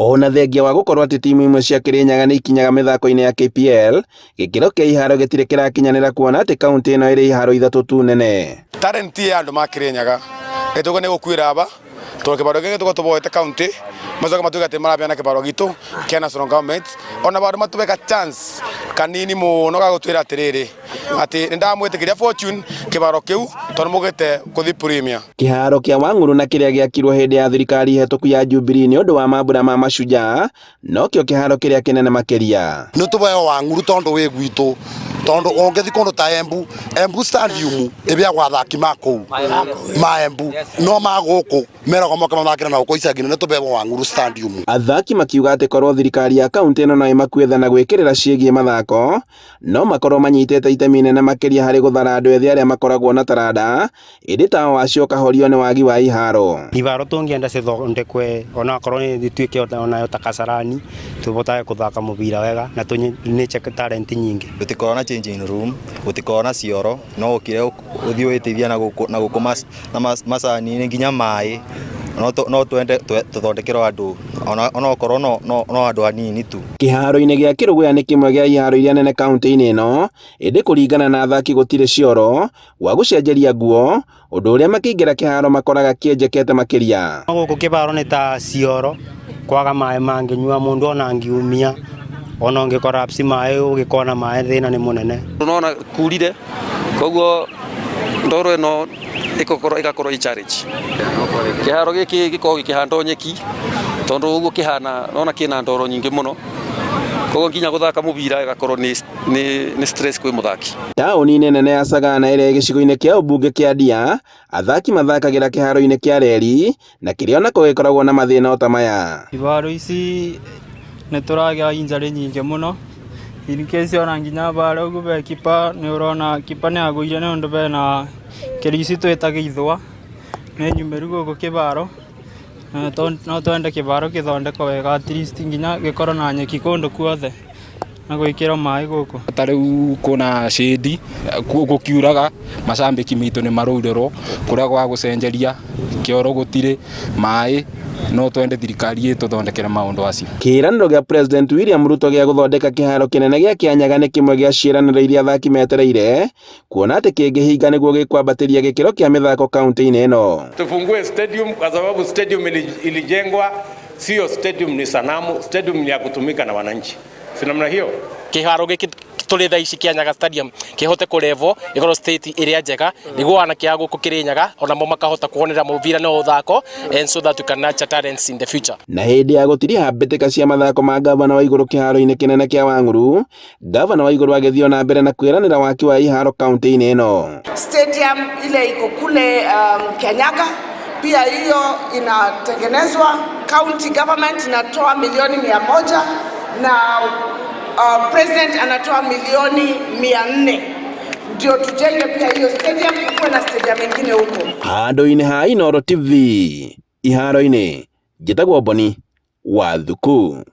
Ona thengia wa gũkorwo atĩ timu imwe cia Kirinyaga nĩ ikinyaga mĩthako-inĩ ya KPL, gĩkĩro kĩa iharo gĩtirĩ kĩrakinyanĩra kuona atĩ kaũntĩ ĩno ĩrĩ iharo ithatũ tu nene. Talent ya andũ ma Kirinyaga ĩtũge nĩ gũkuĩra aba tondũ kĩbaro gĩkĩ tũkorwo tũboete county macoke matuĩke atĩ marabeana kĩbaro gitũ kĩa national government ona bandũ matũbe ka chance kanini mũno ga gũtwĩra atĩrĩrĩ atĩ nĩndamwĩtĩkĩria Fortune kĩbaro kĩu tondũ mũgĩte kũthi premier. Kĩharo kĩa Wang'ũrũ na kĩrĩa gĩakirwo hĩndĩ ya thirikari hetũku ya Jubilee nĩ ũndũ wa mambura ma Mashujaa nokĩo kĩharo kĩrĩa kĩnene makĩria. Nĩ tũbeo Wang'ũrũ tondũ wĩ gwitũ tondũ ũngĩthi kũndũ ta Embu, Embu Stadium ĩbĩagwo athaki ma kũu ma Embu no ma gũkũ meragwo moke mathakĩre na gũkũ icagi-inĩ, nĩ tũbeo Wang'ũrũ Stadium. Athaki makiuga atĩ korwo thirikari ya kaũntĩ ĩno no ĩmakue tha na gwĩkĩrĩra ciĩgiĩ mathako, no makorwo manyitĩte itemi inene makĩria harĩ gũthara andũ ethĩ arĩa makoragwo na taranda ĩndĩ tawa wacio ũkahorio nĩ wagi wa iharo. Ibaro tũngĩenda cithondekwe onakorwo nĩ ituĩke onayo ta Kasarani tũhotage kũthaka mũbira wega na tũ talent nyingĩ. Gũtikoragwo na changing room, gũtikoragwo na cioro, no ũkire ũthiĩ wĩteithie na gũkũ na macani-inĩ nginya maĩ, no twende tũthondekerwo andũ onokorwo no andũ anini tu. Kĩharo-inĩ gĩa Kĩrũgũya nĩ kĩmwe gĩa iharo iria nene kaũntĩ-inĩ ĩno, ĩndĩ kũringana na athaki gũtirĩ cioro, gwa gũcenjeria nguo, ũndũ ũrĩa makĩingĩra kĩharo makoraga kĩenjekete makĩria. Gũkũ kĩbaro nĩ ta cioro, kwaga maĩ mangĩnyua mũndũ ona angiumia, ona ũngĩ collapse maĩ ũgĩkona maĩ thĩna nĩ mũnene. Nona kurire koguo ndoro ĩno ĩgakorwo ĩgakorwo ĩ challenge. Kĩharo gĩkĩ gĩkoragwo gĩkĩhandwo nyeki tondũ ũguo kĩhana nona kĩna ndoro nyingĩ mũno, koguo nginya gũthaka mũbira ĩgakorwo nĩ nĩ stress kwĩ mũthaki. Taũni-inĩ nene ya Sagana ĩrĩa ĩ gĩcigo-inĩ kĩa ũmbunge kĩa Ndia, athaki mathakagĩra kĩharo-inĩ kĩa reri na kĩrĩa onako gĩkoragwo na mathĩna o ta maya. Ibaro ici nĩ tũragĩa injury nyingĩ mũno in case ona nginya bara ũguo be kipa nĩ ũrona kipa nĩ agũire nĩ ũndũ bena kĩrĩa ici twĩtaga ithũa nĩ nyumĩru gũkũ kĩbaro no twende kĩbaro gĩthondekwo wega at least nginya gĩkorwo na nyeki kũndũ kuothe na gwĩkĩrwo maĩ gũkũ. Ta rĩu kwĩna shade gũkiuraga macambĩki maitũ nĩ maraurĩrwo kũrĩa gwa gũcenjeria kĩoro gũtirĩ maĩ no twende thirikari ĩtũthondekere maũndũ acio. Kĩĩranĩro gĩa President William Ruto gĩa gũthondeka kĩharo kĩnene gĩa Kĩanyaga nĩ kĩmwe gĩa ciĩranĩro iria athaki metereire kuona atĩ kĩngĩhinga nĩguo gĩkwambatĩria gĩkĩro kĩa mĩthako kaunti-inĩ ĩno. Tufungue stadium kwa sababu stadium ilijengwa, sio stadium ni sanamu, stadium ni ya kutumika na wananchi, si namna hiyo? Kĩharo gĩkĩ tũrĩ thaa ici Kĩanyaga Stadium kĩhote kũrevo ĩkorwo state ĩrĩa njega nĩguo anake a gũkũ Kĩrĩnyaga onamo makahota kuonera mũbira na ũthako and so that we can nurture talents in the future. Na hĩndĩ ya gũtiriha mbĩtĩka cia mathako ma ngavana wa igũrũ kĩharo-inĩ kĩnene kĩa Wang'ũrũ, ngavana wa igũrũ agĩthiĩ ona mbere na kwĩranĩra waki wa iharo kaunti-inĩ ĩno. Stadium ile iko kule Kianyaga pia hiyo inatengenezwa. County government inatoa milioni 100 na president anatoa milioni 400 ndio tujenge pia hiyo stadium, kuwe na stadium ingine huko. Handũ-inĩ ha Inooro TV iharo-inĩ, njĩtagwo Boni wa Thuku.